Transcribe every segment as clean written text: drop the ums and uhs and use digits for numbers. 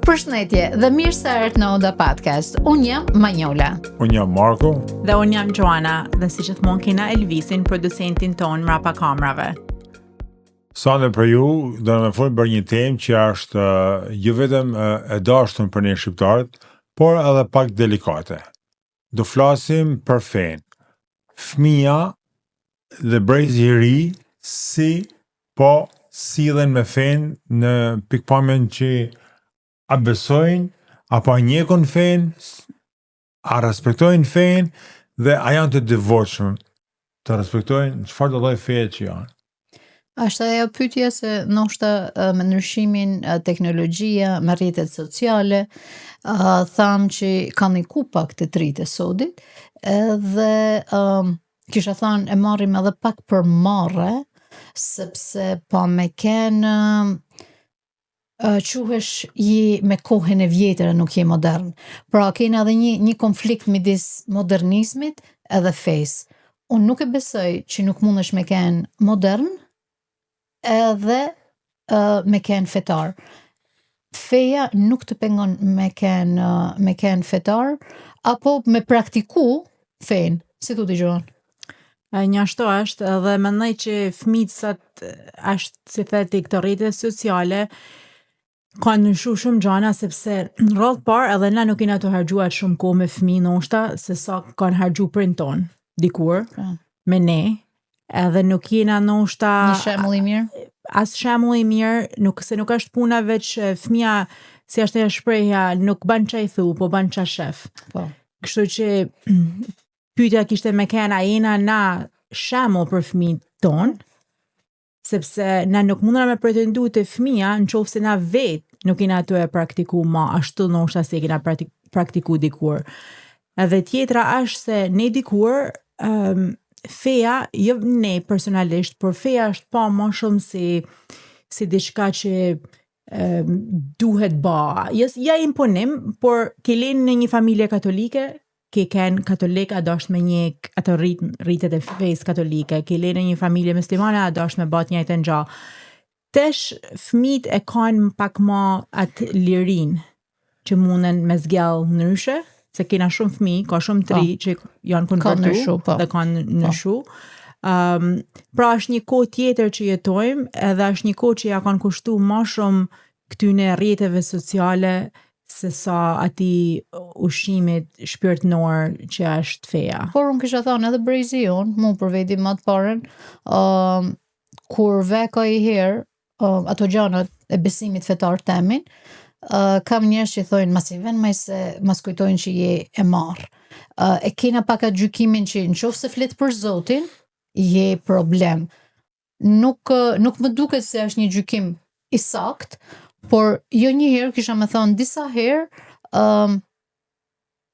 Përshëndetje dhe mirë se erdhët në Oda Podcast. Unë jam Manjola. Unë jam Marko. Dhe unë jam Joana dhe si gjithmonë kena Elvisin, producentin tonë mrapa kamerave. Sonte për ju, do me folë për një temë që është eh, jo vetëm eh, e dashtun për ne shqiptarët, por edhe pak delikate. Do flasim për fenë. Fëmija dhe brezi i ri si po sillen me fenë në pikëpamjen që a besojnë apo a ndjekin fenë, a respektojnë fenë dhe a janë të devotshëm të respektojnë çfarëdo lloj feje që janë. Është ajo pyetja se ndoshta me ndryshimin teknologjia, me rrjetet sociale, uh, thamë që ka ndiku pak te t'ritë e sodit, edhe um, kisha thanë e marrim edhe pak për marre, sepse pa me kenë uh, quhesh je me kohën e vjetër e nuk je modern. Pra kena edhe një një konflikt midis modernizmit edhe fesë. Unë nuk e besoj që nuk mundesh me kenë modern edhe uh, me kenë fetar. Feja nuk të pengon me kenë uh, me kenë fetar apo me praktiku fenë, si thu ti Joan? E, Njashtu është edhe mendoj që fëmijët sot është si the ti këto rrjete sociale ka ndryshu shumë gjana sepse në radhë parë edhe na nuk jena të harxhu aq shumë kohë me fëmijë ndoshta se sa kanë harxhu prind ton dikur Po. me ne edhe nuk jena ndoshta Një shembull i mirë? as shembull i mirë, nuk se nuk është puna veç e, fëmia si është ajo shprehja, nuk ban ça i thu, po ban ça shef. Po. Kështu që pyetja kishte me qenë a jena na shembull për fëmijët tonë, sepse na nuk mundna me pretendu te fëmija në qoftë se na vetë nuk jena tu e praktiku ma ashtu ndoshta si e kena praktik, praktiku dikur. Edhe tjetra është se ne dikur um, feja, jo ne personalisht, por feja është pa më shumë si si diçka që um, duhet ba. Jo, ja imponim, por ke lenë në një familje katolike, ke ken katolik, a dasht me njek ato rit, ritet e fesë katolike, ke lenë në një familje muslimane, a dasht me ba të njëjtën gjë. Tesh fëmijët e kanë pak ma atë lirinë që munden me zgjell ndryshe, se kena shumë fëmijë, ka shumë të ri që janë konvertu ndryshu, po. dhe kanë ndryshu. Um, pra është një kohë tjetër që jetojmë, edhe është një kohë që ja kanë kushtu ma shumë këtyne rrjeteve sociale se sa ati ushqimit shpirtnor që është feja. Por unë kisha thonë edhe brezi jonë, mu për veti më të parën, ëm kur ve ka i herë, uh, ato gjanat e besimit fetar temin, uh, kam njerëz që thojnë, mas i ven maj se mas kujtojnë që je e marrë. Uh, e kena pak atë gjykimin që në qoftë se flet për Zotin, je problem. Nuk, ë, nuk më duket se është një gjykim i sakt, por jo një herë kisha me thonë disa herë, ëm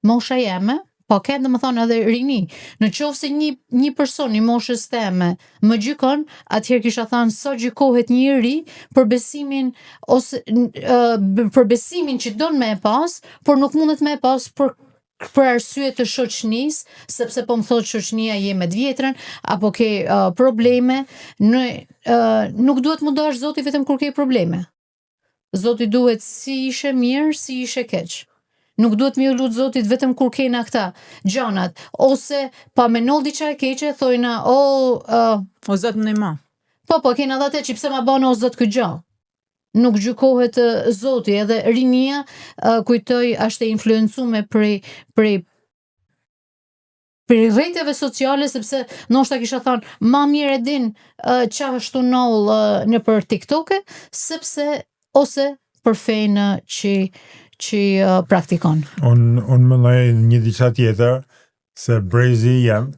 mosha jeme, po ke dhe më thonë edhe rini. Në qoftë se një, një person i moshës teme më gjykon, atëherë kisha thënë sa gjykohet një i ri për besimin ose n- ë, b- për besimin që don me e pas, por nuk mundet me e pas për për arsye të shoqënisë, sepse po më thotë shoqënia je me të vjetrën apo ke uh, probleme, në uh, nuk duhet më dash Zoti vetëm kur ke probleme. Zoti duhet si ishe mirë, si ishe keq. Nuk duhet me ju lut Zotit vetëm kur kena këta gjanat ose pa me ndodh diçka e keqe thojna o uh, O zot më ndihmo. po po kena edhe atë që pse ma bën o Zot këtë gjë. Nuk gjykohet ë, Zoti edhe rinia ë, kujtoj është e influencuar prej prej prej rrjeteve sociale sepse ndoshta kisha thënë ma mirë e din uh, qa është tu ndodh uh, në për TikTok-e sepse ose për fenë që që uh, praktikon. Unë un mendoj një diçka tjetër se brezi jem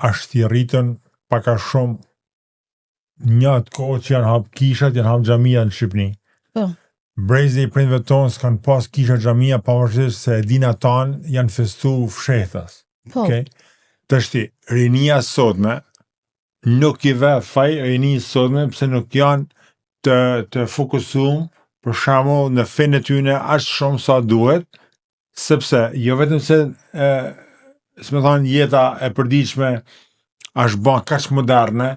është i rritën pak a shumë një atë kohë që janë hap kishat, janë hap xhamia në Shqipëri. Po. Brezi i prindve tonë s'kan pas kisha xhamia pavarësisht se e dina tanë janë festu fshehtas. Po. Okej. Tashti, rinia sotme nuk i ve faj rinisë sotme pse nuk janë të të fokusum për shembull në fenë e tyre aq shumë sa duhet, sepse jo vetëm se e, si me thonë jeta e përditshme është bën kaq moderne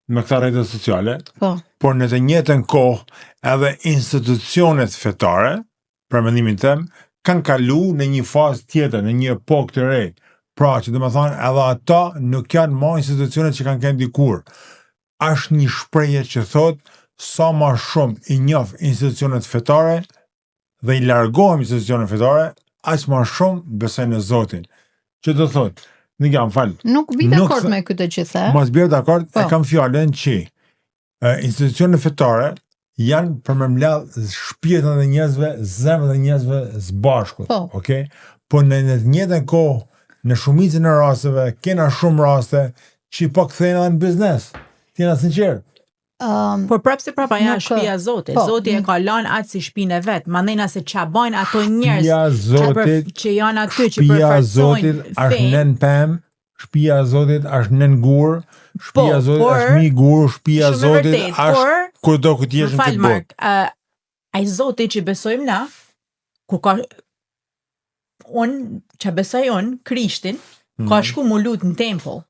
me këta rrjetet sociale, Po. por në të njëjtën kohë edhe institucionet fetare. për mendimin tem, kanë kalu në një fazë tjetër, në një epokë të re. Pra, që do me thonë, edhe ata nuk janë ma institucionet që kanë qenë dikur. Është një shprehje që thot sa ma shumë i njoh institucionet fetare dhe i largohem institucionet fetare, aq ma shumë besoj në Zotin. Që do thot, nuk jam fal. Nuk bi Nuk dakord se- me këtë që the. Mos bjerë dakord, e Po. kam fjalën që e, institucionet fetare janë për me mbledh shpirtin e njerëzve, zemrën e njerëzve së bashku. Po. Okej? Po në në të njëjtën kohë, në shumicën e rasteve, kena shumë raste që po kthehen edhe në biznes. Të jena sinqertë. Um, Por prapë se prapa janë Nuk- shtëpia e Zotit. po, Zoti e mm. ka lënë atë si shtëpinë e vet. Mandejna se ça bajnë ato njerëz Shtëpia e që, përf, Zotit, që janë aty që shtëpia e përfaqësojnë Zotit është fenë. nën pemë, shtëpia e Zotit është nën gur, shtëpia e Zotit Po, por- është mi gur, shtëpia e Shumë e Zotit vërtet, është por kudo ku të jesh Më në fal këtë botë. Mark, uh, ai Zoti që besojmë na, ku ka unë që besoj unë, Krishtin, ka Mhm. shku mu lut në tempull.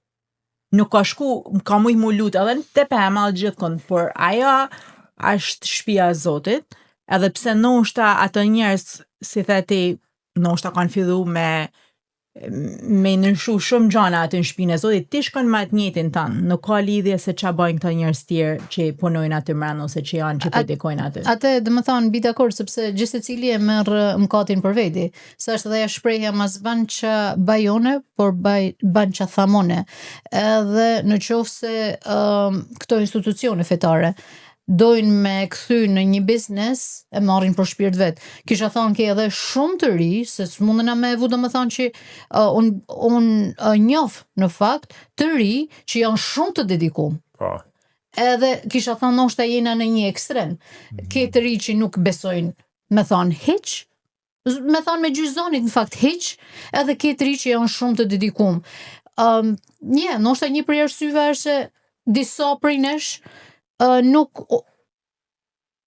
Nuk ka shku, ka mujt mu lut edhe në te pema edhe gjithkund, por ajo është shtëpia e Zotit, edhe pse ndoshta ato njerëz, si the ti, ndoshta kanë fillu me me ndryshu shumë gjana aty në shtëpinë e Zotit, ti shkon me atë njëjtin tënd, nuk ka lidhje se ça bëjnë këta njerëz tjerë që punojnë aty mbrenda ose që janë që At- predikojnë aty. Atë, dhe më thonë, bi dakord, sepse gjithsecili e merr mëkatin për veti. Se është edhe ajo shprehja mas ban që bajone, por baj, ban që thamone. Edhe në qoftë se um, këto institucione fetare dojnë me kthy në një biznes, e marrin për shpirt vet. Kisha thonë ke edhe shumë të ri, se s'mundena me e vu do më thonë që uh, un, un uh, njoh në fakt të ri që janë shumë të dedikum. Po. Edhe kisha thonë ndoshta jena në një ekstrem. Ke të ri që nuk besojnë, me thonë hiq, z- me thonë me gjyzonit në fakt hiq, edhe ke të ri që janë shumë të dedikum. Um, një, ndoshta një prej arsyeve është se disa prej nesh uh, nuk o-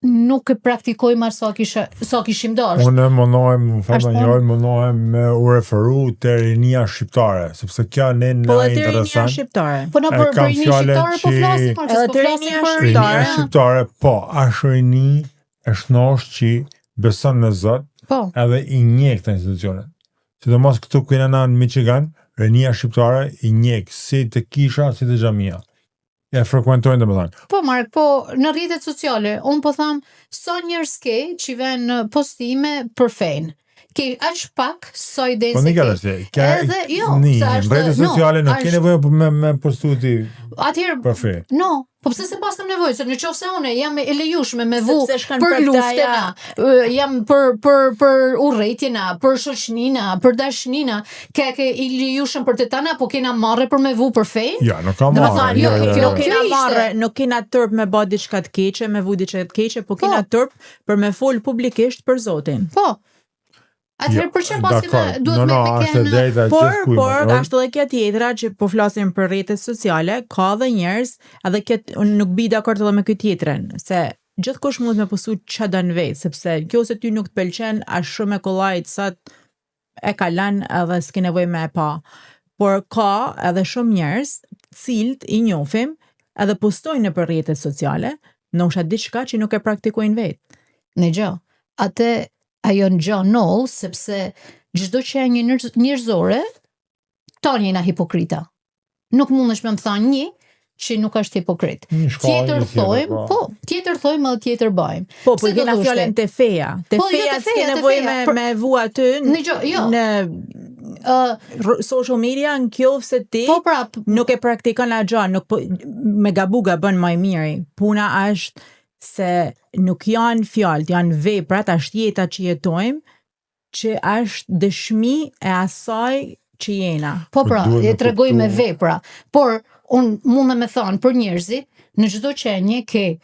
nuk e praktikojmë atë sa kisha sa kishim dashur. Unë mundohem, më fal Është Daniel, mundohem me u referu te rinia shqiptare, sepse kjo ne Po na edhe të rinia intereson. shqiptare. Po na E për kam për rini fjalën shqiptare po që- flasim, por Edhe s'po të flasim rinia për Rinia shqiptare. shqiptare, po, është rini e shnosh që beson në Zot, Po. edhe i njeh këta institucione. Sidomos këtu ku jena na në Michigan, rinia shqiptare i njeh si të kisha, si të xhamia. E frekuentojnë domethënë. Po Mark, po në rrjetet sociale, unë po tham sa njerëz ke që vën në postime për fenë. Ke aq pak sa i Po se një ke. ka tash, ka Edhe jo, një, se në është rrjetet no, sociale nuk ke është- nevojë për me me postu ti Atëherë për fe. No, po pse se pas kam nevojë, se në qoftë se unë jam e lejushme me vu Sepse shkon për prapë te luftën, aja- ë, jam për për për urrejtjen, për shoqëninë, për dashninë, ke ke i lejushëm për të tana, po kena marrë për me vu për fenë? Ja, nuk ka Do me marrë. thënë, jo, jo, kjo- jo. Nuk kena Kjo ishte. marrë, nuk kena turp me bë diçka të keqe, me vu diçka të keqe, po kena turp për me fol publikisht për Zotin. Po. Atëherë Jo, për çfarë pas kena dakor. duhet no, me no, me është e kenë drejta e Por, gjithkujt, por, no? ashtu edhe kjo tjetra që po flasim për rrjetet sociale, ka dhe njerëz, edhe kjo unë nuk bi dakord edhe me këtë tjetrën, se gjithkush mund me postu ç'a don vetë, sepse kjo se ty nuk të pëlqen, është shumë e kollajt sa e kalon edhe s'ke nevojë me e pa. Por ka edhe shumë njerëz, të cilët i njohim edhe postojnë nëpër rrjetet sociale, ndoshta diçka që nuk e praktikojnë vetë. Në gjë. Atë ajo në gjë noll sepse çdo qenie njerëz- njerëzore tonë jena hipokrita. Nuk mundesh me më thanë një që nuk është hipokrit. Një shkallë, Tjetër një tjetër, thojmë, po, tjetër thojmë edhe tjetër bëjmë. Po, po Pse i kena do thoshte? fjalën te feja. Te Po, jo, feja te s'ke feja, te nevojë feja. me Për- me vu aty Në gjë, jo. në Ë, r- social media në qoftë se ti po prap, nuk e praktikon atë gjë, nuk po me gabu gabon më i miri. Puna është se nuk janë fjalët, janë veprat, është jeta që jetojmë, që është dëshmi e asaj që jena. Po Po pra, duhet e me tregoj me kuptu- vepra. Por unë mundem me thonë për njerëzit, në çdo qenie ke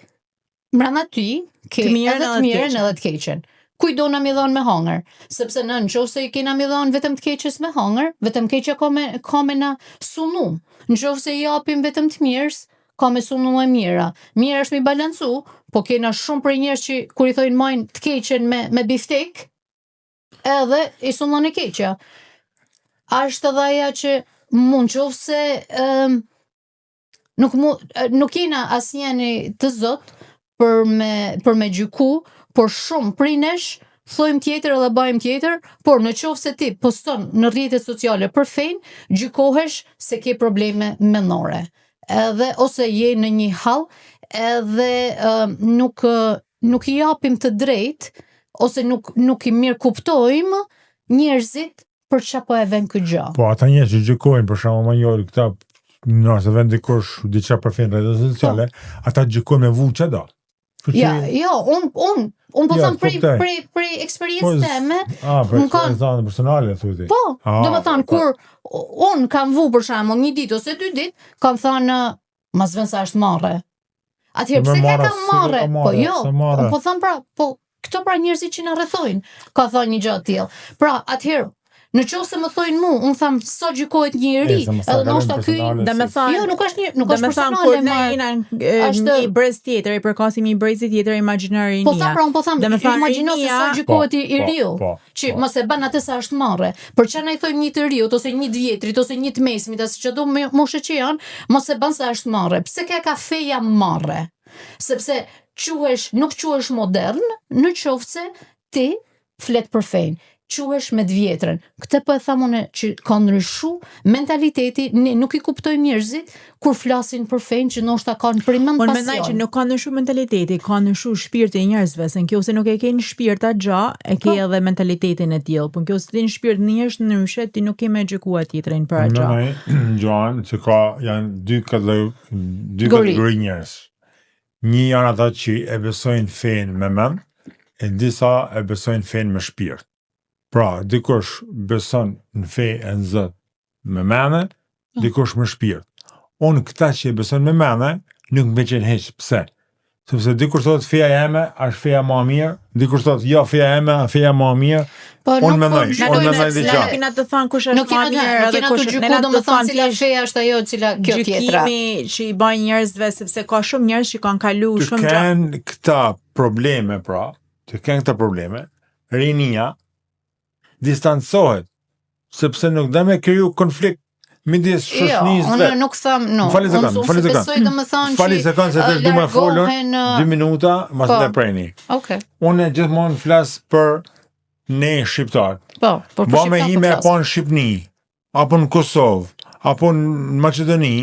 mbrana ty, ke Të mirën edhe të edhe të mirën keqen. edhe të keqen. Kujt do na mi dhon me hongër? Sepse në nëse i kena mi dhon vetëm të keqes me hongër, vetëm keqja ka me ka me na sunu. Në qoftë se i japim vetëm të mirës, ka me sunu e mira. Mirë është mi balancu, po kena shumë prej njerëz që kur i thojnë majnë të keqen me me biftek, edhe i sunon e keqja. Është edhe aja që mund qoftë se ëm, nuk mu, e, nuk jena asnjëni të zot për me për me gjyku, por shumë prej nesh. thojmë tjetër edhe bëjmë tjetër, por në qoftë se ti poston në rrjetet sociale për fenë, gjykohesh se ke probleme mendore. Edhe ose je në një hall, edhe uh, nuk nuk i japim të drejtë ose nuk nuk i mirë kuptojmë njerëzit për çka po e vën këtë gjë. Po ata njerëz që gjykojnë për shembull më njëri këta nëse vën dikush diçka për fenë rrjetet sociale, po. ata gjykojnë me vu çka do. Kështu Ja, jo, un un un po them prej prej prej eksperiencës po, teme. Ah, për eksperiencën personale thua ti. Po, ah, do të thënë po. kur un kam vu për shembull një ditë ose dy ditë, kam thënë mos vën se është marre. Atëherë pse ka ka marre? Po jo, un po them pra, po këto pra njerëzit që na rrethojnë, ka thënë një gjë të tillë. Pra, atëherë Në qoftë se më thojnë mu, unë tham sa gjykohet një i ri, edhe ndoshta ky, do me thënë, jo, nuk është një, nuk është personale, kur ne jena është një brez tjetër, i përkasim një brezi tjetër imagjino rinia. Po tham pra, unë po tham, imagjino se sa gjykohet i, i po, riu, po, që po. mos e bën atë sa është marre. Për çfarë na i thojmë një të riut ose një të vjetrit ose një të mesmit, as çdo moshë që janë, mos e bën sa është marre. Pse ka ka feja marre? Sepse quhesh, nuk quhesh modern në qoftë se ti flet për fenë, quhesh me të vjetrën. Këtë po e tham unë që ka ndryshu mentaliteti, ne nuk i kuptojmë njerëzit kur flasin për fenë që ndoshta kanë primend pasion. Unë mendoj që nuk ka ndryshu mentaliteti, ka ndryshu shpirti i njerëzve, se nëse nuk e ke në shpirt atë gjë, e ke po. edhe mentalitetin e tillë. Po nëse ti në shpirt ndihesh ndryshe, ti nuk ke me gjykua tjetrin për atë gjë. Mendoj, Joan, që ka janë dy kategori dy kategori njerëz. Një janë ata që e besojnë fenë me mend, e disa e besojnë fenë me shpirt. Pra, dikush beson në fe e në Zot me mene, po. dikush me shpirt. Unë këta që e besojnë me mene, nuk më pëlqen hiç. Pse? Sepse dikush thotë feja jeme është feja më e mirë, dikush thotë jo feja jeme është feja më e mirë. Po unë mendoj, po, unë mendoj diçka. Nuk kena të thonë kush është më e mirë, edhe kush është ne do të thonë cila feja është ajo cila kjo tjetra. Gjykimi që i bajnë njerëzve sepse ka shumë njerëz që kanë kalu shumë gjatë. Të kenë këta probleme pra, të kenë këta probleme, rinia distancohet sepse nuk do me kriju konflikt midis jo, shoqënisë jo, unë nuk them, no. Fali sekond, fali sekond. Besoj domethënë që Fali sekond se tash du me folur 2 minuta, mos po. të preni. Okej. Okay. Unë gjithmonë flas për ne shqiptarët. Po, po për shqiptarët. Po me po po në Shqipni, apo në Kosovë, apo në Maqedoni,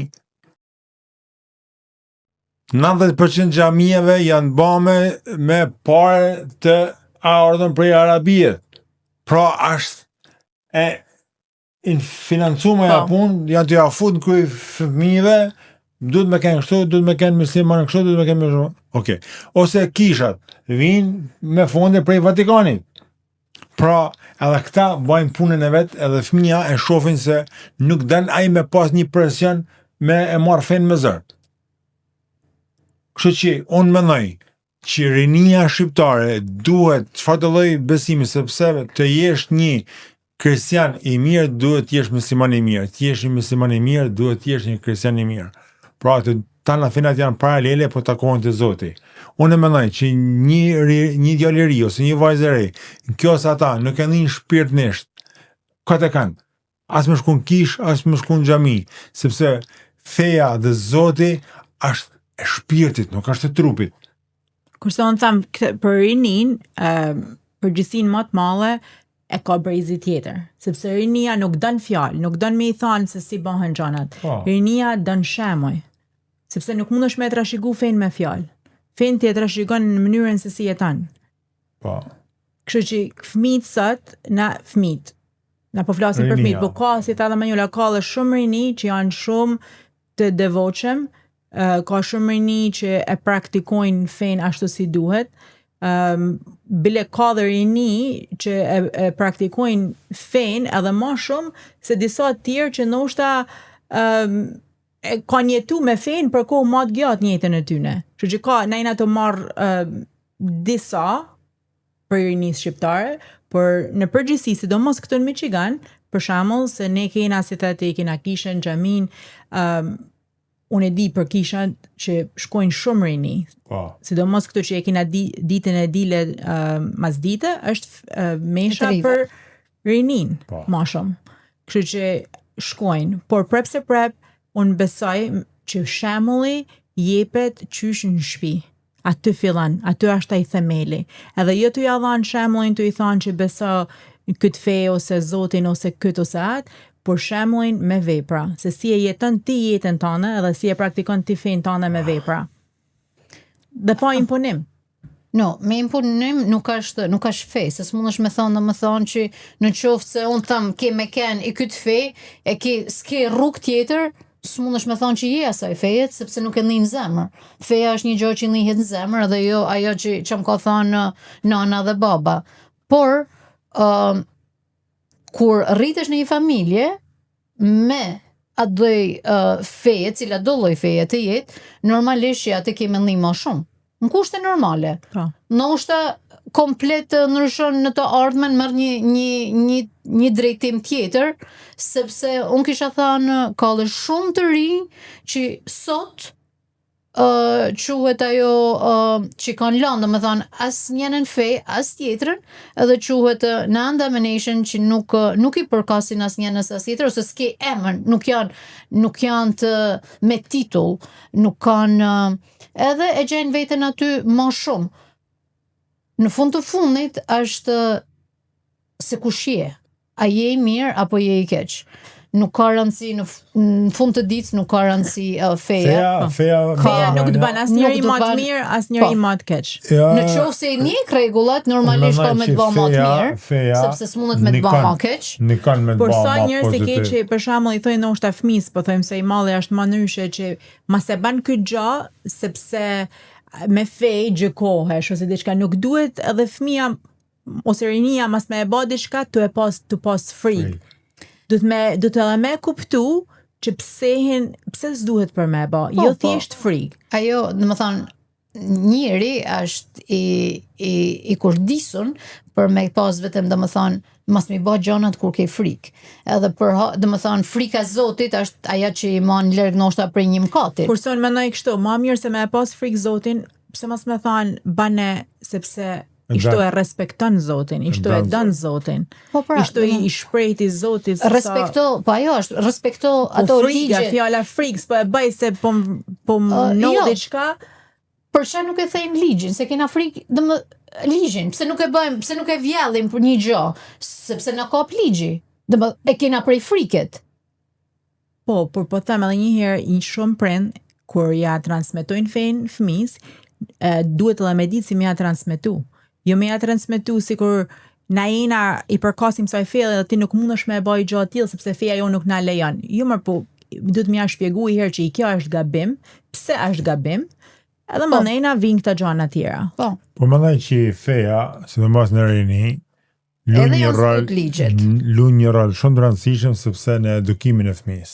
90% xhamive janë ba me, me pare të ardhun prej Arabie. Pra është e in financume ja po. punë, janë të ja fut në kry fëmijëve, duhet me kenë kështu, duhet me kenë musliman kështu, duhet me kenë musliman. Okej. Ose kishat vijnë me fonde prej Vatikanit. Pra, edhe këta bajnë punën e vet, edhe fëmija e shofin se nuk dan ai me pas një presion me e marrë fenë me zor. Kështu që unë mendoj që rinia shqiptare duhet çfarë do lloj besimi sepse të jesh një kristian i mirë duhet të jesh musliman i mirë, të jesh një musliman i mirë duhet të jesh një kristian i mirë. Pra të tana fenat janë paralele po takohen te Zoti. Unë mendoj që një ri, një djalë i ri ose një vajzë e re, kjo se ata nuk e ndin shpirtnisht, këtë e kanë. As me shku në kish, as me shku në xhami, sepse feja dhe Zoti është e shpirtit, nuk është e trupit. Kurse unë tham për rinin, uh, përgjegjësinë më të madhe e ka brezi tjetër, sepse rinia nuk don fjalë, nuk don me i thanë se si bëhen gjanat. Po. Rinia don shembuj, sepse nuk mundesh me e trashëgu fenë me fjalë. Fenë ti e trashëgon në mënyrën se si jeton. Po. Kështu që fëmijët sot, na fëmijët, na po flasim për fëmijët, po ka si tha dhe Manjola, ka dhe shumë rini që janë shumë të devotshëm, ka shumë rini që e praktikojnë fenë ashtu si duhet, um, bile ka dhe rini që e, e praktikojnë fenë edhe ma shumë se disa të tjerë që ndoshta um, e kanë jetu me fenë për kohë ma të gjatë në jetën e tyne. Kështu që ka, na jena tu marrë um, disa prej rinisë shqiptare, por në përgjithësi, sidomos këtu në Michigan, për shembull, se ne kena si the ti kena kishën, xhamin, um, unë e di për kishat që shkojnë shumë rini. Po. Sidomos këtu që e kena di, ditën e dile uh, mas dite, është uh, mesha për rinin, po. ma shumë. Kështu që shkojnë, por prep se prep, unë besoj që shembulli jepet qysh në shtëpi. Aty fillon, aty është ai themeli. Edhe jo tu ja dhanë shembullin, tu i thanë që beso këtë fe ose Zotin ose këtë ose atë, por shembullin me vepra, se si e jeton ti jetën tënde edhe si e praktikon ti fenë tënde me vepra. Dhe pa imponim. No, me imponim nuk është nuk është fe, se s'mundesh me thonë domethënë që në qoftë se unë tham ke me ken i këtë fe, e ke s'ke rrugë tjetër, s'mundesh me thonë që je asaj feje, sepse nuk e ndin në zemër. Feja është një gjë që ndihet në zemër dhe jo ajo që që më ka thonë nana dhe baba. Por, ëm kur rritesh në një familje me atë lloj uh, feje, cila do lloj feje të jetë, normalisht që atë ke me ndi më shumë. Në kushte normale. Po. Ndoshta komplet eh, ndryshon në të ardhmen merr një një një një drejtim tjetër, sepse unë kisha thënë ka dhe shumë të rinj që sot uh, quhet ajo uh, që kanë lënë, domethënë as njënën fe, as tjetrën, edhe quhet uh, non-denomination që nuk uh, nuk i përkasin as njënës as tjetrës ose s'ke emër, nuk janë nuk janë të me titull, nuk kanë uh, edhe e gjejnë veten aty më shumë. Në fund të fundit është se kush je. A je i mirë apo je i keq? Nuk ka rëndësi në, f- në fund të ditës nuk ka rëndësi uh, feja. Feja, feja, Feja nuk të ban asnjëri Nuk të më të ban- mirë, asnjëri Po. më të keq. Ja, Në qoftë se i ndjek rregullat, normalisht ka me të bë më të mirë, feja, sepse s'mundet me të bë nikon- më keq. Nikon me të Por bë sa ma njerëz e ke pozitiv. që për shembull i thonë ndoshta fëmijës, po thojmë se i malli është më ndryshe që mos e ban këtë gjë sepse me fe gjykohesh ose diçka nuk duhet edhe fëmia ose rinia mas me e bë diçka tu e pas tu pas frikë. Frikë. Duhet me duhet edhe me kuptu që pse hin pse s'duhet për me e bë, Po, jo po. thjesht frikë. Ajo, domethënë, njeri është i, i, i kurdisun për me pas vetëm, domethënë, mos mi bë gjanat kur ke frikë. Edhe për, ha- domethënë, frika e Zotit është ajo që i man larg ndoshta prej një mëkatit. Kurse unë mendoj kështu, ma mirë se me e pas frikë Zotin, pse mos me thanë bane sepse ishtu dan. e respekton Zotin, ishtu e dan don Zotin. Po pra, Ishtu i, i shprehti Zotit se sa- respekto, po ajo është, respekto Po ato frika, ligje. fjala frikë, s'po e bëj se po m- po më Ë, ndodh jo. diçka. Për çfarë nuk e thejmë ligjin, se kena frikë, domë ligjin, pse nuk e bëjmë, pse nuk e vjellim për një gjë, sepse na kap ligji. Domë e kena prej friket. Po, por po them edhe një herë, një shumë prind kur ja transmetojnë fenë fëmijës, e, duhet edhe me ditë si me ja transmetu. Jo me ja transmetu sikur na jena i përkasim kësaj feje dhe ti nuk mundesh me e bëj gjë të tillë sepse feja jo nuk na lejon. Jo më po duhet me ja shpjegu i herë që i kjo është gabim, pse është gabim, edhe Po. më nejna vinë këta gjëra tjera. Po. Po mendoj që feja, sidomos në rini, luan Edhe një janë rol zbut ligjet. luan një rol shumë të rëndësishëm sepse në edukimin e fëmijës.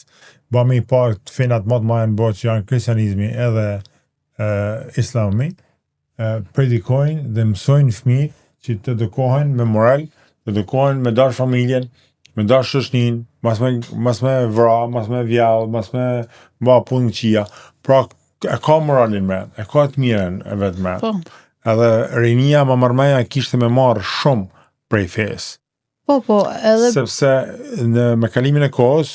Bëmi i parë të fenat më të mëdha në botë që janë kristianizmi edhe e, islami, e, predikojnë dhe mësojnë fëmijët që të edukohen me moral, të edukohen me dash familjen, me dash shoqërinë, mos me mos me vra, mos me vjell, mos me bë punë këqija. Pra e ka moralin me, e ka të mirën e vetë me. Po. Edhe rinia më mërmeja kishte me marrë shumë prej fesë. Po, po, edhe Sepse në me kalimin e kohës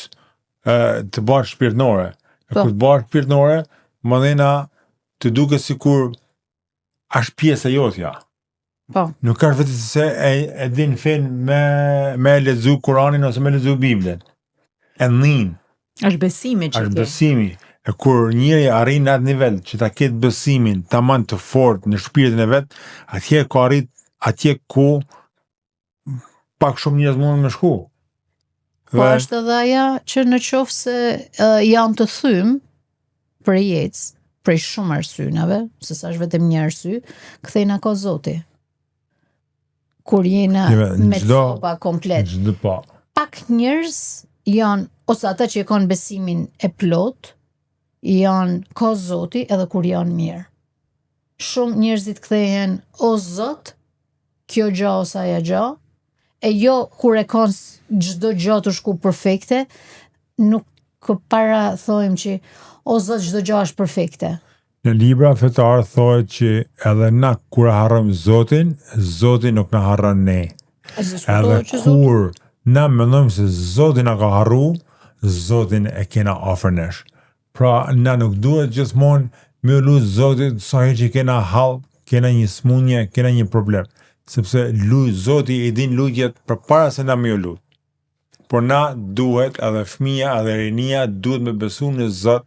e, të bëhet shpirtnore. E Po. kur të bëhet shpirtnore, më dhena të duket sikur është pjesë e jotja. Po. Nuk është vetëm se e, e din fen me me lexu Kuranin ose me lexu Biblën. E nin, Është besimi që është ke. besimi. E kur njeri arrin në atë nivel që ta ketë besimin tamam të fortë në shpirtin e vet, atje ka arrit atje ku pak shumë njerëz mundën me shku. Po Dhe- është edhe aja që në qoftë se uh, janë të thym për jetës, prej shumë arsynave, se sa është vetëm një arsye, kthejna ka Zoti. Kur jena Jeve, në me çdo- copa komplet. Çdo po. Pak njerëz janë ose ata që e kanë besimin e plot, janë ka Zoti edhe kur janë mirë. Shumë njerëzit kthehen o Zot, kjo gjë ose ajo gjë, e jo kur e kanë s- çdo gjë të shku perfekte, nuk para thojmë që o Zot çdo gjë është perfekte. Në libra fetar thohet që edhe na kur e harrojmë Zotin, Zoti nuk na harron ne. E s'diskutohet Edhe që Zoti kur na mendojmë se Zoti na ka harru, Zotin e kena afër nesh. Pra, na nuk duhet gjithmonë Me ju lut Zotit sa herë që kena hall, kena një smunje, kena një problem, sepse lu, Zoti i din lutjet përpara se na me ju lut. Por na duhet edhe fëmija edhe rinia duhet me besu në Zot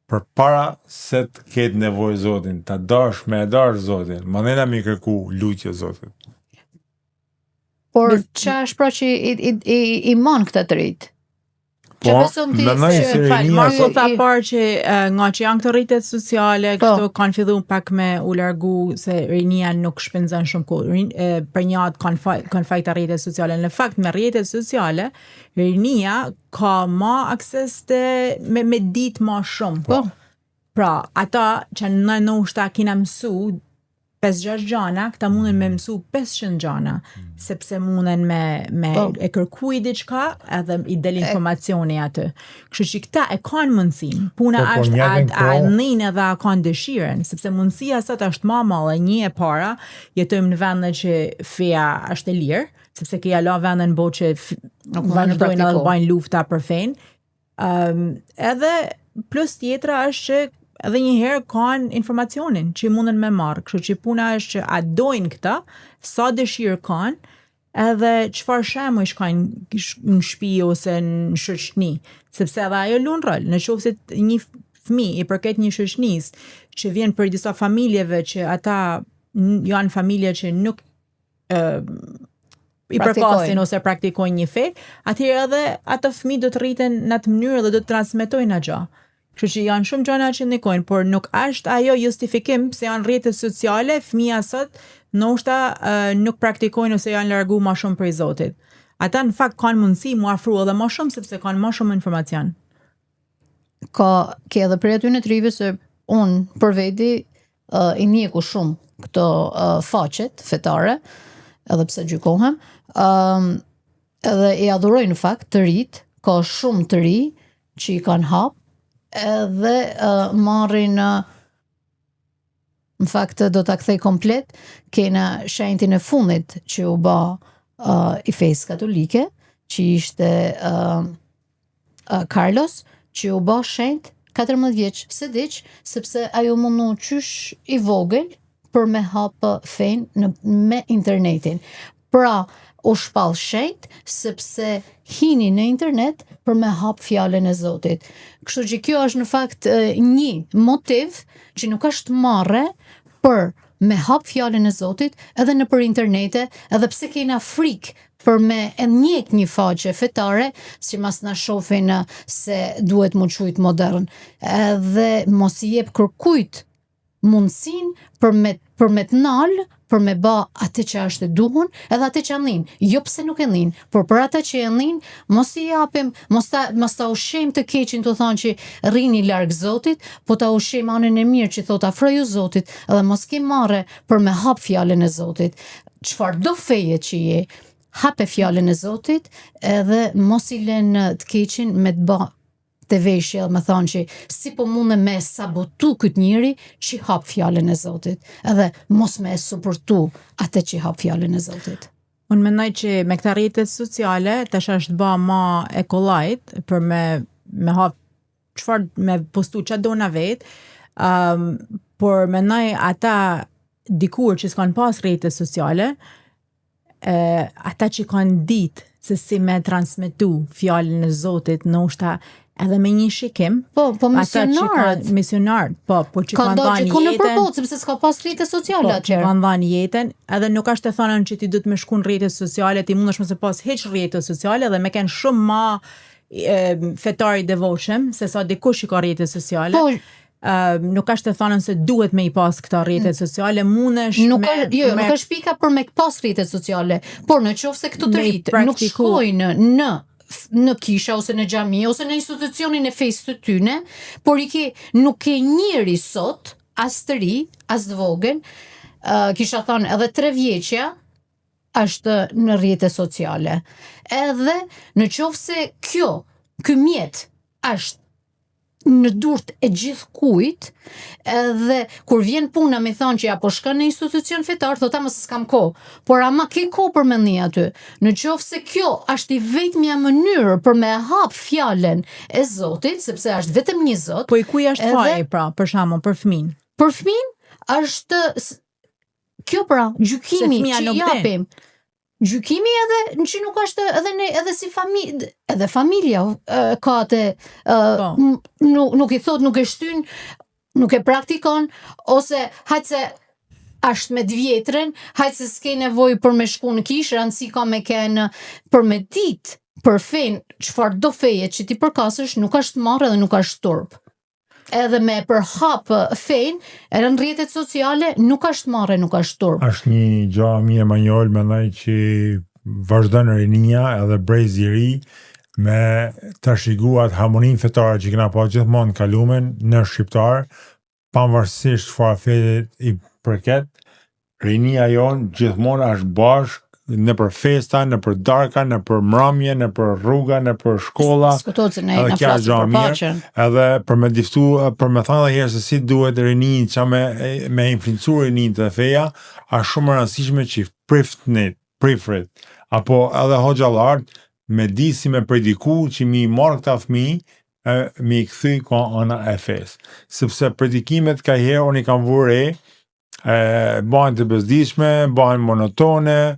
përpara se të ketë nevojë Zotin, ta dash me e dash Zotin, mandena me i kërku lutje Zotit. Por ça është pra që i, i, i, i mon këta të rinjtë? Po, beson ti mendoj se- se Fal, rinia Marko sot tha parë që eh, nga që janë këto rrjetet sociale, Po. këto kanë fillu pak me u largu se rinia nuk shpenzon shumë kohë. Rin, eh, për një atë kanë faj, kanë fajta rrjetet sociale. Në fakt me rrjetet sociale, rinia ka ma akses të me, me ditë ma shumë. Po. Pra, ata që në ndoshta kina mësu 5-6 gjana, këta munden me mësu 500 gjana, sepse munden me, me Po. e kërku i diçka edhe i del informacioni aty. Kështu që këta e kanë mundësinë. Puna Po, po, është a, njëjtën a kohë- nin edhe a kanë dëshirën, sepse mundësia sot është ma madhe, një e para, jetojmë në vende që feja është e lirë, sepse ke ja la vende në botë që f- Nuk mund të vazhdojnë edhe praktiko. bajnë lufta për fenë. Um, edhe plus tjetra është që edhe një herë kanë informacionin që munden me marrë, kështu që puna është që a dojnë këta, sa dëshirë kanë, edhe çfarë shembuj shkojnë sh- në shtëpi ose në shoqëni, sepse edhe ajo luan rol. Në qoftë se t- një fëmijë i përket një shoqënisë që vjen për disa familjeve që ata n- janë familje që nuk ë i Praktikojnë. përkasin ose praktikojnë një fe, atëherë edhe ata fëmijë do të rriten në atë mënyrë dhe do të transmetojnë atë gjë. Kështu që janë shumë gjëra që ndikojnë, por nuk është ajo justifikim pse janë rrjetet sociale, fëmia sot ndoshta uh, nuk praktikojnë ose janë largu më shumë prej Zotit. Ata në fakt kanë mundësi mu afru edhe më shumë sepse kanë më shumë informacion. Ka, ke edhe prej aty në trive se unë për vedi uh, i njeku shumë këto uh, faqet fetare, edhe pse gjykohem, um, edhe i adhuroj në fakt të rit, ka shumë të ri që i kanë hap, edhe uh, marrin uh, në fakt do ta kthej komplet, kena shenjtin e fundit që u bë uh, i fesë katolike, që ishte uh, uh, Carlos, që u bë shenjt 14 vjeç, se diq, sepse ajo mundu qysh i vogël për me hap fenë në, me internetin. Pra, u shpall shenjt sepse hini në internet për me hap fjalën e Zotit. Kështu që kjo është në fakt e, një motiv që nuk është marre për me hap fjalën e Zotit edhe në për internete, edhe pse kena frikë për me e ndjek një faqe fetare, si mas na shohin eh, se duhet mu qujt modern, edhe mos i jep kërkujt mundësin për me, për me të nalë, për me ba atë që është e duhun, edhe atë që e nin. Jo pse nuk e nin, por për ata që e nin, mos i japim, mos ta, mos ta ushqejmë të keqin të thonë që rrini larg Zotit, po ta ushqejmë anën e mirë që thot afroju Zotit, edhe mos ke marre për me hap fjalën e Zotit. Çfarë do feje që je, hape fjalën e Zotit, edhe mos i lën të keqin me të ba të veshje dhe me thonë që si po mundem me sabotu këtë njeri që hap fjalën e Zotit, edhe mos me e suportu atë që hap fjalën e Zotit. Unë mendoj që me këta rrjetet sociale tash është ba ma e kollajt për me me hap çfarë me postu çfarë dona vet. Um, por mendoj ata dikur që s'kan pas rrjete sociale, e, ata që kanë ditë se si me transmetu fjalën e Zotit, ndoshta edhe me një shikim, Po, po ata që misionarët kanë misionarët, po, po që kanë kanë dalë dhënë gjithku në jetën, përbot, sepse s'ka pas rrjete sociale Po, që atëherë. kanë dhënë jetën, edhe nuk është e thënë që ti duhet me shku në rrjetet sociale, ti mundesh mos e pas hiç rrjete sociale dhe me kenë shumë ma e, fetar i devotshëm se sa dikush që ka rrjete sociale. Po, Ë, nuk është e thënë se duhet me i pas këta rrjete sociale, mundesh Nuk me, është, jo, jo, me nuk është pika për me pas rrjetet sociale, por në qoftë se këto të Me i rritë nuk praktiku. shkojnë në në kisha ose në xhami ose në institucionin e fesë të tyne, por i ke nuk ke njeri sot, as të ri, as të vogël, uh, kisha thënë edhe tre vjeçja është në rrjete sociale. Edhe në qoftë se kjo, ky mjet është. në durt e gjithë kujt, edhe kur vjen puna me thonë që ja po shkon në institucion fetar, thotë ama se s'kam kohë. Por ama ke kohë për me ndi aty. Në qoftë se kjo është i vetmja mënyrë për me hap fjalën e Zotit, sepse është vetëm një Zot. Po i kuj është edhe, faji pra, për shembull, për fëmin? Për fëmin është kjo pra, gjykimi që japim. Gjykimi edhe në që nuk është edhe ne edhe si familje, edhe familja ka atë po. nuk, nuk i thot, nuk e shtyn, nuk e praktikon ose hajt se është me të vjetrën, hajt se s'ke nevojë për me shku në kishë, rëndësi ka me kenë për me ditë për fenë, çfarë do feje që ti përkasësh, nuk është marre dhe nuk është turp edhe me përhap fenë, edhe në rrjetet sociale nuk është marre, nuk është turp. Është një gjë mirë Manjol, mendoj që vazhdon rinia edhe brezi i ri me trashëgu atë harmoninë fetare që kena pa gjithmonë në kalumen në shqiptar, pavarësisht çfarë feje i përket, Rinia jonë gjithmonë është bashkë nëpër festa, nëpër darka, nëpër mramje, nëpër rruga, nëpër shkolla. Diskutohet se ne na flasim për paqen. Edhe për me diftu, për me thënë edhe herë se si duhet rinin, që me, me influencu rinin te feja, është shumë e rëndësishme që priftnit, prifrit, apo edhe hoxhallarët, me di si me prediku që mi marrë këta fëmi, e mi i kthy ka ana e fesë. Sepse predikimet ka herë unë i kam vu re, e, bahen të bezdishme, bahen monotone,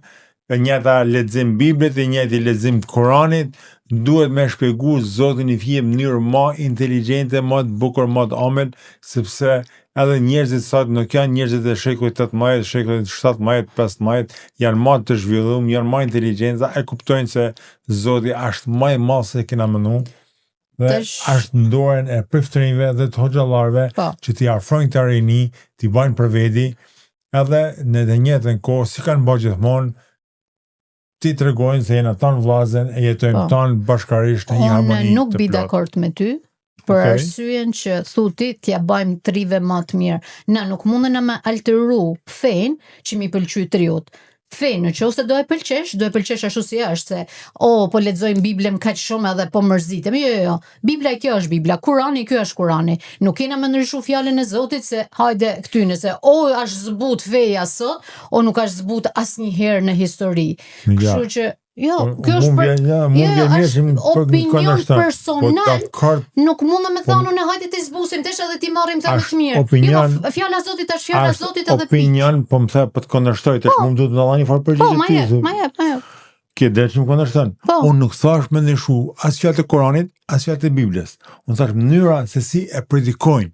e njëjta lexim Biblit, e njëjti lexim Kuranit, duhet me shpjegu Zotin i fije në mënyrë ma inteligjente, ma të bukur, ma të ëmbël, sepse edhe njerëzit sot nuk janë njerëzit e shekullit 18, shekullit 17, 15, janë ma të zhvillum, janë ma inteligjenca, e kuptojnë se Zoti është ma i madh se kena menu. Dhe Tash... është në dorën e priftërinjve dhe të hoxhallarëve po. që t'i afrojnë këta rini, t'i bajnë për vedi, edhe në të njëjtën kohë, si kanë bërë gjithmonë, t'i tregojnë se jena tanë vllazën e jetojmë po. tanë bashkarisht në një harmoni Unë nuk bi dakord me ty, për okay. arsyen që thu ti t'ja bajmë t'rive ma të mirë. Na nuk mundena me alteru fenë që mi pëlqy t'riut. Fenë, në qoftë se do e pëlqesh, do e pëlqesh ashtu si është, se o, oh, po lexojmë Biblën kaq shumë edhe po mërzitem. Jo, jo, jo. Bibla kjo është Bibla, Kurani kjo është Kurani. Nuk kena me ndryshu fjalën e Zotit se hajde këtyne se o është zbut feja sot, o nuk është zbut asnjëherë në histori. Kështu që Jo, po, kjo është për ja, jo, jo, është opinion po, personal. Po, nuk mundem me po, thonë unë hajde të zbusim tash edhe ti marrim të më të mirë. Opinion, jo, fjala e Zotit është fjala e Zotit edhe opinion, po më the po të kundërshtoj tash, po, më duhet të dhani një farë përgjigje po, ma jep, ma jep, ma jep. Ke drejtë që më kundërshton. Po. Unë nuk thash me ndryshu as fjalët e Kuranit, as fjalët e Biblës. Unë thash mënyra se si e predikojnë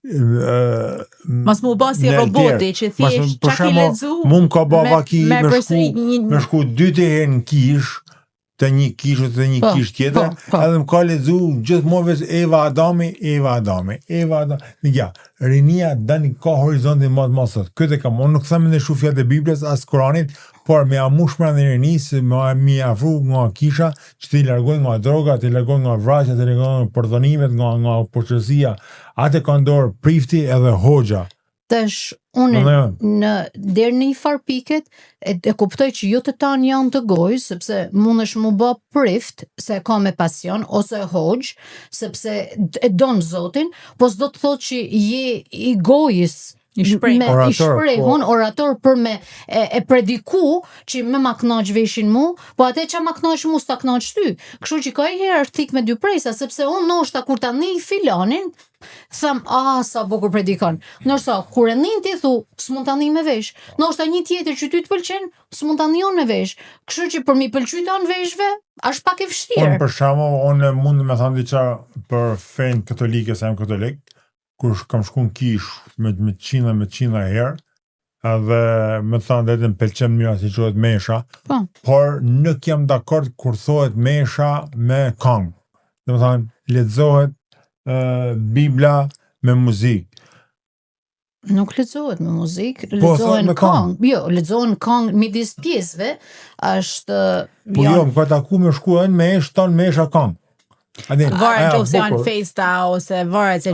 Mos mu bë si roboti që thjesht çka ke lexu. Mu më ka bë vaki me, me shku një... me shku dy të herë në kish, të një kishë të një po, kishë tjetër, po, po. edhe më ka lexu gjithmonë veç Eva Adami, Eva Adami, Eva Adami. Në ja, rinia dani ka horizontin më të madh sot. Këtë kam, unë nuk them ndryshu fjalët e Biblës as Kuranit, por me ia mush mendjen rinisë, me mi afru nga kisha, që t'i largojnë nga droga, t'i largojnë nga vrasja, t'i largojnë nga përdhunimet, nga nga poshtërsia. Atë ka në dorë prifti edhe hoxha. Tash unë në deri në një farë piket e, e kuptoj që jo të tanë janë të gojës, sepse mundesh mu bë prift se e ka me pasion ose hoxh, sepse e don Zotin, po s'do të thotë që je i gojës I shpreh. Me, orator, i shprehun, po. orator për me e, e prediku që me ma knaq veshin mu, po atë që ma knaq mu s'ta knaq ty. Kështu që ka i herë është thik me dy presa, sepse unë ndoshta kur ta nin filanin, them, a, sa bukur predikon. Ndërsa, kur e nin ti thu, s'mund ta nin me vesh. Ndoshta një tjetër që ty të pëlqen, s'mund ta nin unë me vesh. Kështu që për mi pëlqy tanë veshve, është pak e vështirë. Unë për shembull, unë mund me thënë diçka për fenë katolike, se jam katolik, kur kam shku në kishë me, me qindra me qindra herë, edhe me thënë drejtën më pëlqen mënyra si quhet mesha, po. por nuk jam dakord kur thohet mesha me këngë. Domethënë, lexohet uh, Bibla me muzikë. Nuk lexohet me muzikë, po, lexohen me këngë. Jo, lexohen këngë midis pjesëve, është Po jo, më ka taku me shku në meshë, tanë mesha këngë. A din, varet nëse janë festa ose varet se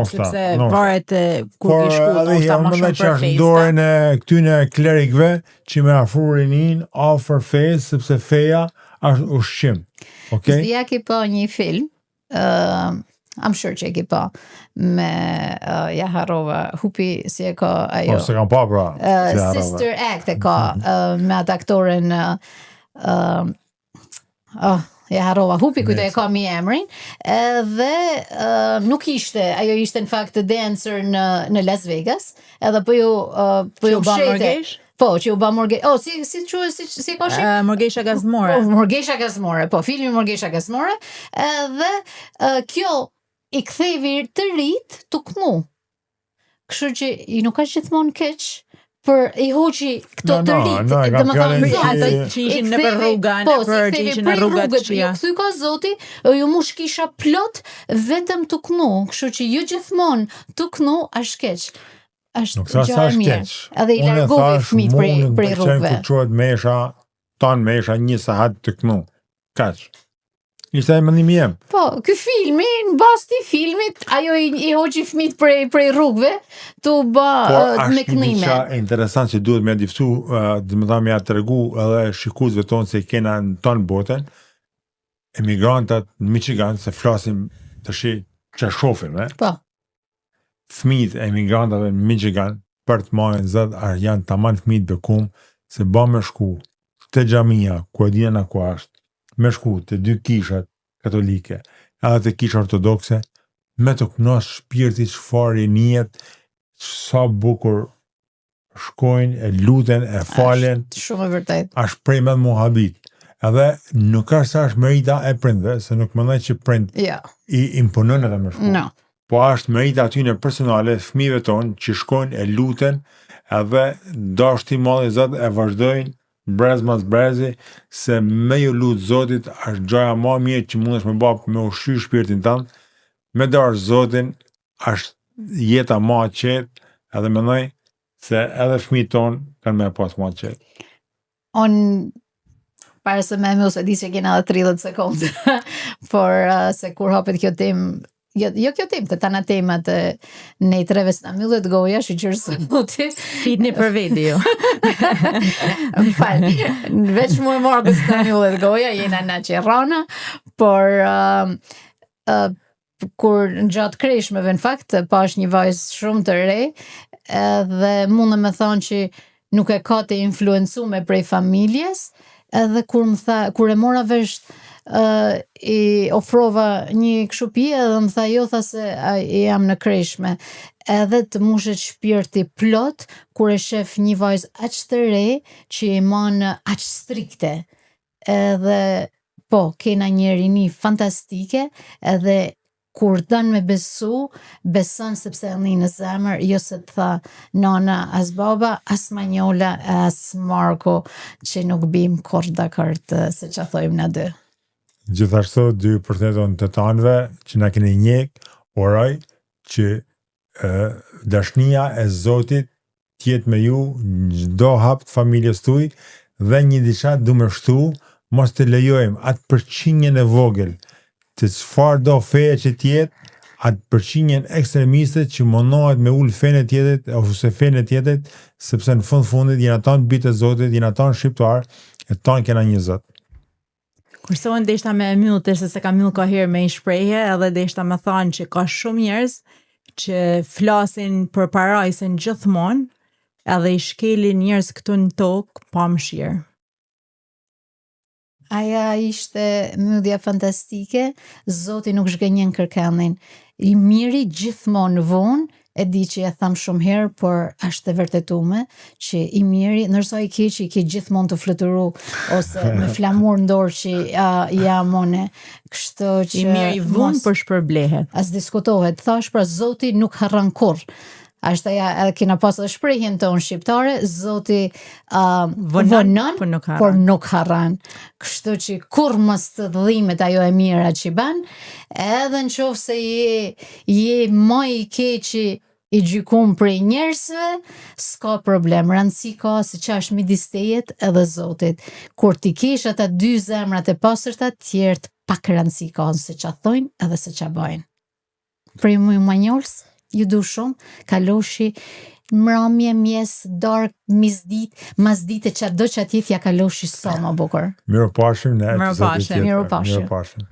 sepse varet kur ke shku ndoshta më shumë për festa. Dorën e këtyne klerikëve që me afru rinin afër fesë sepse feja është ushqim. Okej. Okay? Zia ke pa një film, ë uh, I'm sure që e ki pa me uh, ja harrova hupi si e ka ajo. Po s'e kam pa pra. Uh, Sister Act e ka uh, me atë aktoren uh, uh, oh, ja harrova hupi kujto e ka mbiemrin edhe uh, nuk ishte ajo ishte në fakt dancer në në Las Vegas edhe po ju uh, po ju ba murgesh Po, që u ba murge... Oh, si, si quhet, si, si po shi? Uh, Murgesha Gazmore. Po, Murgesha Gazmore, po, filmi Murgesha Gazmore. Edhe uh, kjo i kthevi të rit të knu. Kështu që i nuk është gjithmonë keq, për i hoqi këto no, të rit, no, no, do të thonë ato që ishin në për rruga, po, në për që ishin në rruga të qia. Ju kthy ka Zoti, ju mush kisha plot vetëm të knu, kështu që ju gjithmonë të knu është keq. Është Nuk tha gjë se e është mirë. keq. Edhe i Unë largovi thash, fëmijët mu prej nuk prej pëlqen rrugëve. kur çohet mesha, tan mesha një sahat të knu. Kaq. Ishte ai mendimi jem. Po, ky filmi, në bazë të filmit, ajo i, i hoqi fëmijët prej prej rrugëve, tu ba Por uh, me është një knime. diçka e interesant që duhet me ja diftu, uh, dhe më thanë me ja tregu edhe shikuesve tonë se i kena në tonë botën, emigrantat në Michigan se flasim tash që shohim, e? Po. Fëmijët e emigrantave në Michigan për të marrë zot a janë tamam fëmijët bekum se ba me shku te xhamia ku e dina na ku është, me shku te dy kishat katolike, edhe te kisha ortodokse, me të kënaq shpirti çfarë i nijet, sa bukur shkojnë e luten e falen, Është shumë e vërtet. është prej me mu habit. Edhe nuk është se është merita e prindve, se nuk mendoj që prind Jo, i imponon edhe me shku. no. Po është merita atyne personale, fëmijëve tonë që shkojnë e luten edhe dashti madhi Zot e vazhdojnë brez mas brezi se me ju lut Zotit është gjëja më mirë që mundesh me bë me ushqy shpirtin tënd, me dash Zotin është jeta më e qetë edhe mendoj se edhe fëmijët tonë kanë me pas më të qetë. On para se me më ose di që kena edhe 30 sekundë, por uh, se kur hapet kjo temë, jo, jo kjo temë, të tana temat e ne i treve s'na mbyllet goja, shyqyr Zotit. Flitni për veti ju. Më fal, veç mu e marrë s'na mbyllet goja, jena na që rrana, por uh, uh, kur në gjatë kreshmeve në fakt pash një vajzë shumë të re edhe mundem me thonë që nuk e ka të influencume prej familjes edhe kur më tha kur e mora vesh uh, i ofrova një kështu pije edhe më tha jo tha se a, jam në kreshme edhe të mushet shpirti plot kur e shef një vajzë aq të re që i man aq strikte edhe po, kena një rini fantastike edhe kur dën me besu, beson sepse e në zemër, jo se të tha nana as baba, as Manjola, as Marko, që nuk bim kurrë dakord eh, se që thojmë na dy. Gjithashtu dy përshëndetjen të tanëve që na keni njek, uroj që e, dashnia e Zotit të jetë me ju në çdo hap të familjes tuaj dhe një diçka du me shtu, mos të lejojmë atë përqindjen e vogël të çfarë do feje që të jetë, atë përqindjen ekstremiste që mundohet me ul fenë e tjetrit ose fenë e tjetrit, sepse në fund fundit jena tanë bijtë e Zotit, jena tanë shqiptar, e tanë kena një Zot. Kurse unë deshta me e mbyll të se se kam mbyll ka herë me i shprehje edhe deshta me thanë që ka shumë njerëz që flasin për parajsën gjithmonë edhe i shkelin njerëz këtu në tokë pa mëshirë. Aja ishte mbyllja fantastike, Zoti nuk zhgënjen kërkenin. I miri gjithmonë vonë, e di që e tham shumë herë, por është e vërtetume që i miri, ndërsa i keqi i ke gjithmonë të fluturu ose me flamur në dorë që uh, jam unë. Kështu që I miri vonë mos- për shpërblehet. as diskutohet. Thash pra Zoti nuk harron kurr. Është aja edhe kena pas edhe shprehjen tonë shqiptare, Zoti uh, Vonon, vonon, por nuk harron. por nuk harron. Kështu që kurr mos të dhimet ajo e mira që bën, edhe në qoftë se je je më i keqi i gjykum prej njerëzve, s'ka problem. Rëndësi ka se që është midis tejet edhe Zotit. Kur ti kesh ata dy zemrat e pastërta, tjerët pak rëndësi ka se qa thojnë edhe se qa bëjnë. Prej mu Manjols, ju du shumë, kaloshi mramje, mjes, dark, misdit, mas dite, qa do që atje t'ja kaloshi sa më bukur. Mirupafshim në episodin Mirupafshim. tjetër. Mirupafshim. Mirupafshim.